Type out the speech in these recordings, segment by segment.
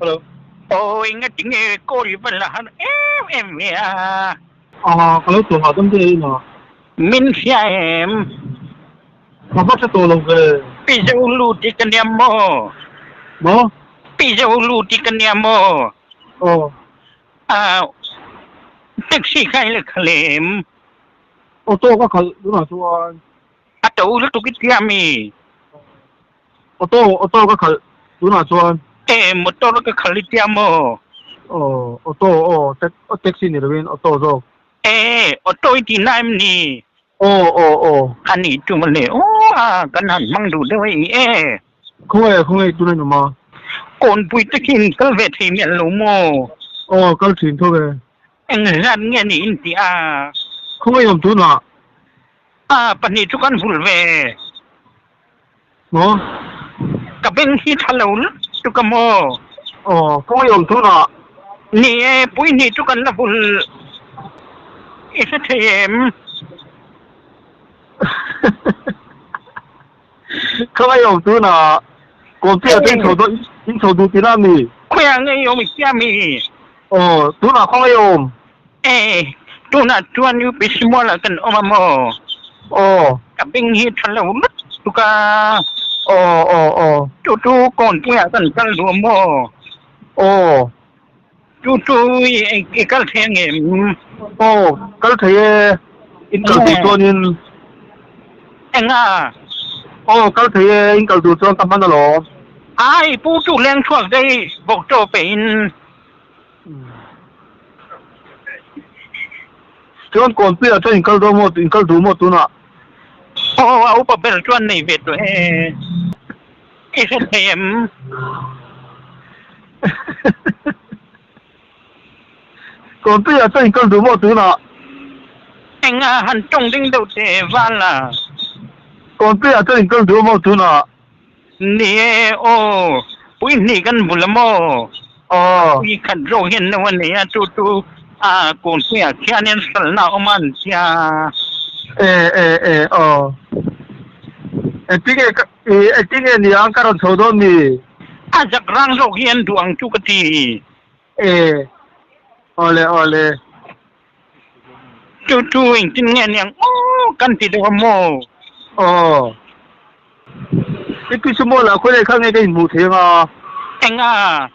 Hello. Aw enga tinge call i va la har em em ve a. Ah ka lo tuah hahdam te in a. Min hria em? Ka va hre tawh lo ve. Pi Zo lut i ka nia maw? Maw? Pi Zo lut i ka nia maw? Aw. Ah taxi kha i la khalh em? Auto ka khalh tunah chuan. A to lutuk i tia mi? Auto auto ka khalh tunah chuan. E motor ka khalh i tia maw? Aw auto aw taxi ni lovin auto zawk. E auto i tihna em ni? Aw aw aw. A nih chu mawle aw a kan han hmang duh deuh a i e. Khawngaih khawngaih tuna in awm a. Kawnpui te khi in kal ve thei miah lo maw? Aw kal thin tho e. Eng zat nge ni in tih a? Khawngaih awm tunah. A pahnih chu kan vulh ve. Maw? Ka beng hi tha lo lutuk a maw? Aw, kawng i awm tunah. Ni e, puihnih chu kan la vulh. I hre thei em? Kawng i awm tunah. Kawmte ah chuan in chho dawn, in chho duh tihna a mi? Khawiah nge i awm i sia mi? Aw, tunah kawng i awm. E, tunah chuan UPC mualah kan awm a maw? Aw. Ka beng hi tha lo lutuk a. Aw, aw, aw. Chu chu kawnpuiah kan kal duh a maw? Aw. Chu chu i kal thei ang em? Aw, kal thei e. In kal duh chuanin. Enga? Aw, kal thei e. In kal duh chuan ka hman alawm. Ai, pu chu leng chhuak daih bawk chaw pehin. Chuan Kawnpuiah chuan in kal dawn maw, in kal duh maw tunah? Aw, a upa ber chuan nei ve tawh e. I hre thei em? Kawnpuiah chuan in kal duh maw tunah? Enga han tawng ding deuh teh val a. Kawnpuiah chuan in kal duh maw tunah? Ni e, aw, puihnih kan bul a maw? Aw. Pui khat zawk hian no a nei a, chu chu a kawnpuiah khianin salna a awm a an tia. E, e, e, aw. Engtinge ka, i, engtinge ni ang ka rawn chho dawn mi? A zak rang zawk hi an duh ang chu ka ti. E, awle, awle. Chu chu engtin nge ni ang aw kan ti deuh a maw? Aw. I pi chu maw lah khawi leh kha nge ka inhmuh thei ang a? Eng a?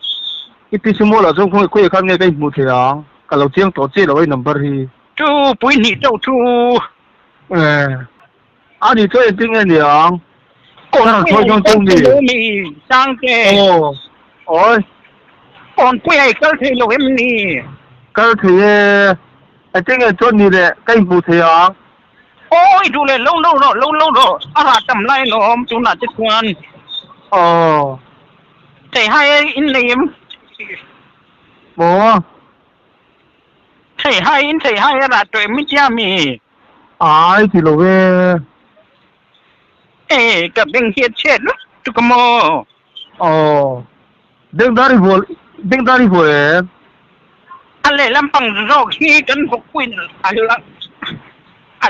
I pi chu maw lah chuan khawi khawi kha nge ka inhmuh thei ang? Ka lo chiang tawh chiah lo a i number hi. Chu pui hnih chauh chu. Eh. A nih chuan engtin nge ni ang? Ka rawn sawi dawn chauh ni. Mi Sangte. Aw. Awi. Kawnpuia i kal thei lo em ni? Kal thei e. Engtin nge chuan ni le ka inhmuh thei ang? Awi duh leh lo lo rawh lo lo rawh a rah tam lai alawm tunah te chuan. Aw. Theihai in nei em? Maw? Theihai in theihai a rah tawh em i tia mi? Ai ti lo e. E ka beng hi a chhiat lutuk a maw? Aw. Bengdar i vual bengdar i vual em? A lehlam pang zawk hi kan vawkpuiin a la a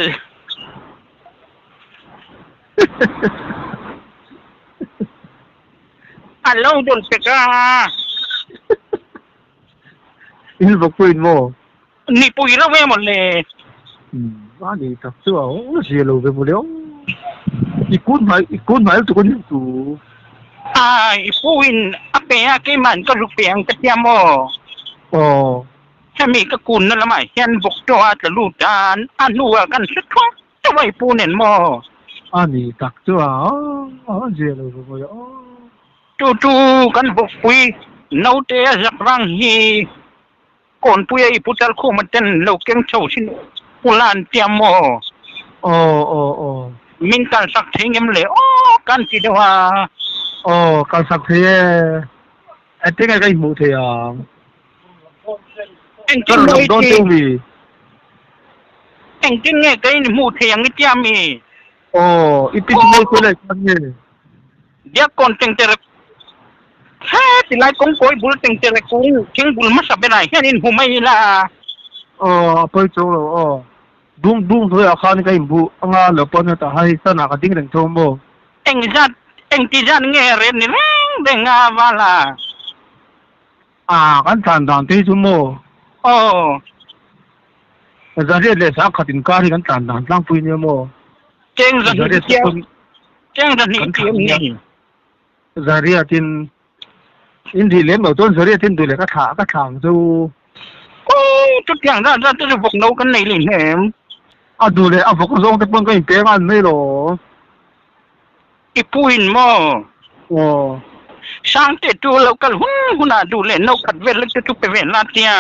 a lo dawn pek a. In vawkpuiin maw? Nipui reuh em aw le. A ni tak chu a awm zia lo ve mawle aw. I kun hnai i kun hnai lutuk a ni tu. A i pu in a pe a keimah in ka zuk pe ang ka tia maw? Aw. Hemi ka kunna lamah hian vawk tawh a tla lut a, a hnuah kan hre thuak thuak a i pu nen maw? A ni tak chu a awm zia lo ve mawle aw. Chu chu kan vawkpui naute a zak rang hi. Kawnpuia i pu Chalkhuma ten lo keng chho sin ula an tia maw? Aw aw aw. Min kalsak thei ngem le aw kan ti deuh a. Aw kalsak thei e. Engtin nge ka inhmuh thei ang? Engtin nge i tih? Engtin nge ka inhmuh thei ang i tia mi? Aw i pi chu mawi kual leh chuan nge? Biakkawn tengtere he ti lai kawngkawi bul tengtere kung thing bul hmasa berah hian in hmu mai ila. Aw a pawi chuang lo aw. Dung dung hnuaiah khan ka inbuh anga lo pawn heta hai sanah ka ding reng tho maw? Eng zat eng ti zat nge ret ni reng reng a vala? A kan tlan dan te hi chu maw? Aw. Zariat leh sangkhat inkar hi kan tlan dan tlangpui nia maw? Cheng zahnih chiang cheng zahnih chiang ni. Zariatin in rih lem lo chuan zariatin duh leh ka thlah ka thlah ang chu. Aw chutiang zat zat te chu vawk no kan nei leh hnem. A duh leh a vawk zawng te pawn ka inpeng a an mai lo. I puin maw? Aw. Sangte chu lo kal hun hunah duh leh no khat vel te chu pe ve la tia.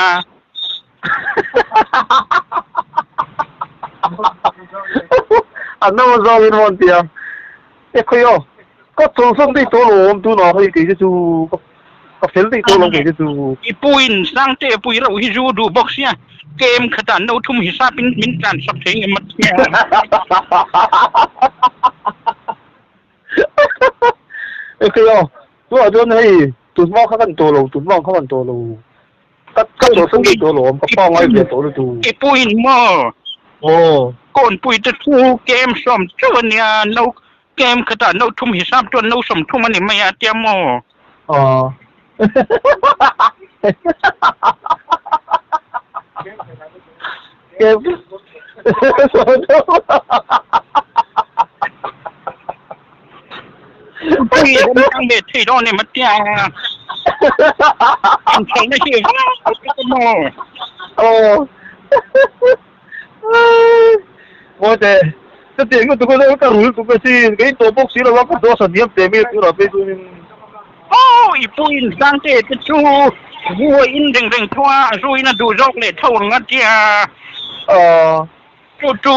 A no zawngin maw an ti a. E khawi aw, ka chawlhsan daih tawh lo awm tunah hei kei te chu ka fel daih tawh lo kei te chu. I puin Sangte pui reuh hi zu duh bawk sia, kem khatah no thum hisapin min tlansak thei nge mat sia. E khawi aw, tunah chuan hei tunhma kha kan tawh lo, tunhma ang kha kan tawh lo. Ka ka chawlhsan daih tawh alawm, ka pa ngai ve tawh lutuk. I puin maw? Aw. Kawnpui te chu kem sawm chauh a nia, no kem khatah no thum hisap chuan no sawm thum a ni mai a tia maw? Aw. Kem sawm thum. Pui ram tang ve thei dawn em a tia. An chho na hi vak maw. Aw. Mawite, chutiang lutuk a ka rul tuk asin, ka intawh bawk si lo a, ka dose a hniam teh mai a tunah phei chuanin. Aw, i pu in sang te te chu vuai in reng reng tho a, zu in a duh zawk leh tho ang a tia. Aw. Chu chu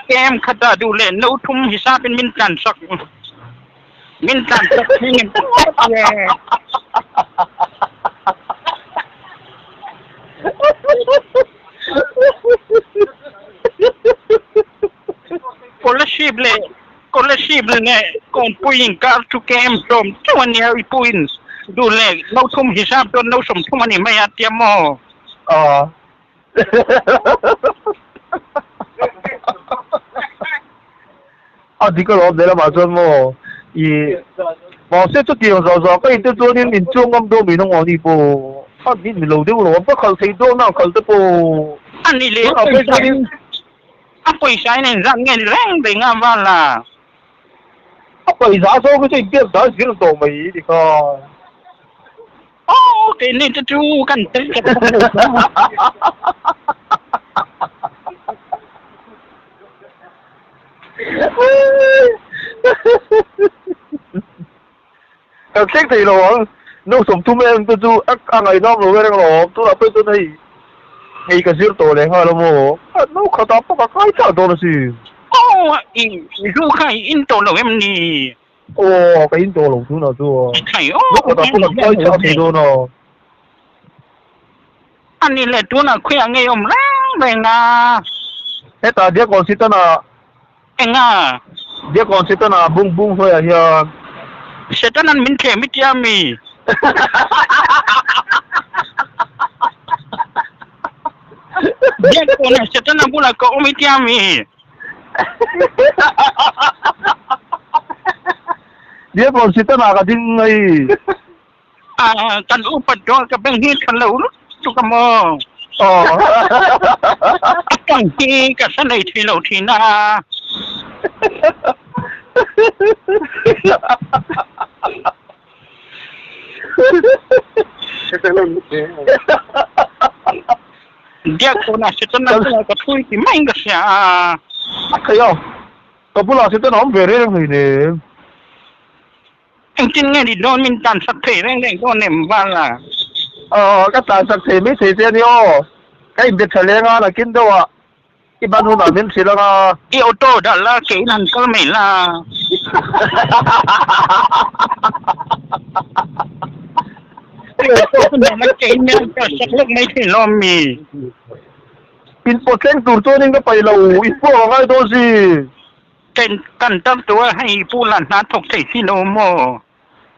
kem khatah duh leh no thum hisapin min tlansak min tlansak thei ngem tia. Scholarship leh scholarship leh kawnpui inkar chu kem hlawm chauh a nia i puin duh leh no thum hisap chuan no sawmthum a ni mai a tia maw? Aw. A dik alawm lehlamah chuan maw i mahse chutiang zawh zawh ka inte chuanin in chuang ngam dawn mai nang ni pawh a ni ni lo deuh alawm ka khalh thei dawn a khalh te pawh A ni leh tunah phei chuanin a pawisa in engzat nge ni reng reng a val a. A pawisa zawng hi chu inbiak dan zir tawh mai ni kha. Aw keini te chu kan tel khat bawk lo ta. Kan thleng thei lo ang, no 30 em te chu a ngaihnawm lo reng alawm, tunah pawh chuan hei hei ka zir tawh leh nghal a maw, no khatah pawh ka kai chah dawn asin. Aw i zu kha i in tawh lo em ni? Aw ka in tawh lo tunah chuan no khatah pawh kan kai chah thei dawn a. A ni leh tunah khuiah ngei awm reng reng a. Hetah Diakon Setana. Enga? Diakon Setana bung bung hnuaiah hian. Setanan min thlem i tia mi? Diakon ah Setana bulah ka awm i tia mi? Diakon Setana ka ding mai. Ah, kan upat dawn ka beng hi tha lo lutuk a maw? Aw. A tang hi ka hre nei thei lo thin a. Biak tawnah Setana bulah ka thui ti maiin ka hria a. A thei a, ka bulah Setana awm ve reng hleinem. Engtin nge ni dawn min tan sak thei reng reng dawn em val a? Aw ka tan sak thei mai thei che a ni aw. Ka inbe tha leng a nakin deuh ah i ban hunah min hrilh ang a. I auto dah la ke in han kal mai la. I auto hun ah la ke in min han kal sak lawk mai thei lawm mi? In pawt thleng tur chuanin ka paih lo, in pawh a ngai dawn si. Kan tam tu a hei pu la hna thawk thei si lo maw?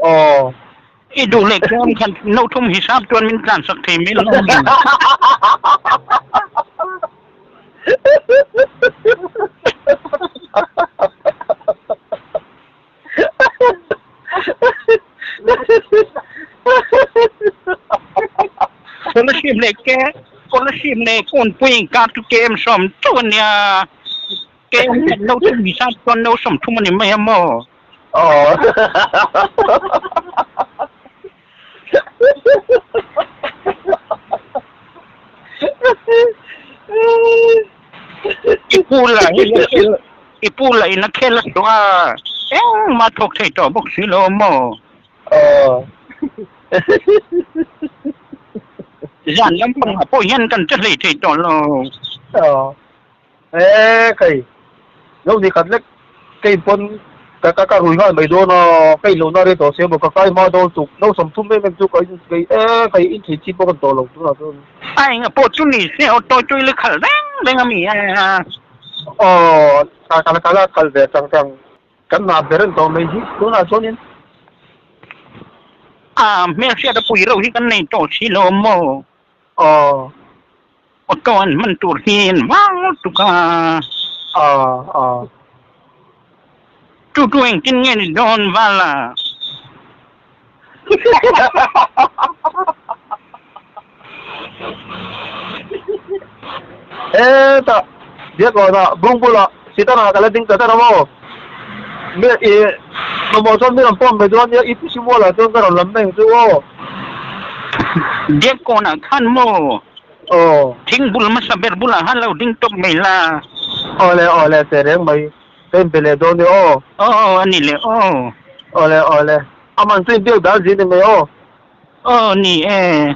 Aw. I duh leh chuan khan no thum hisap chuan min tlan sak thei mai lo mi. Kolasib leh ke Kolasib leh Kawnpui inkar chu KM sawm chauh a nia. KM khat lo chu ni sa chuan no 30 a ni mai a maw? Aw. I pu lah hi i pu lah in a khel a tawh a, engmah thawk thei tawh bawk si lo maw? Aw. Zan lampangah pawh hian kan che hlei thei tawh lo. Aw. E kei lo ni khat lek kei pawn ka ka ka rui nghal mai dawn a, ka in lohna rei tawh sia maw ka kai hma dawn tuk no 30 em em chu ka in kei e kei in thei chi pawh kan tawh lo tunah chuan. A enga pawh chu ni se aw tawi tawi la khalh reng reng a mi a. Aw ka ka ka la khalh ve chang chang kan hna ber an tawh mai hi tunah chuanin. A hmelhriat a pui reuh hi kan nei tawh si lo maw? Aw. Auto an hman tur hi an vang lutuk a. Aw aw. Chu chu engtin nge ni dawn val a? Hetah Biakawna bung bulah Sitana ka la ding ta ta maw? Mi i mamawh chuan mi rawn pawm mai dawn nia i pisi mualah chuan ka rawn lam mai ang chu aw. Biakawna khan maw? Aw. Thing bul hmasa ber bulah khan lo ding tawp mai la. Awle awle teh reng mai ka inpe leh dawn nia aw. Aw a ni leh aw. Awle awle aman chu inbiak dan zin ni mai aw. Aw ni e.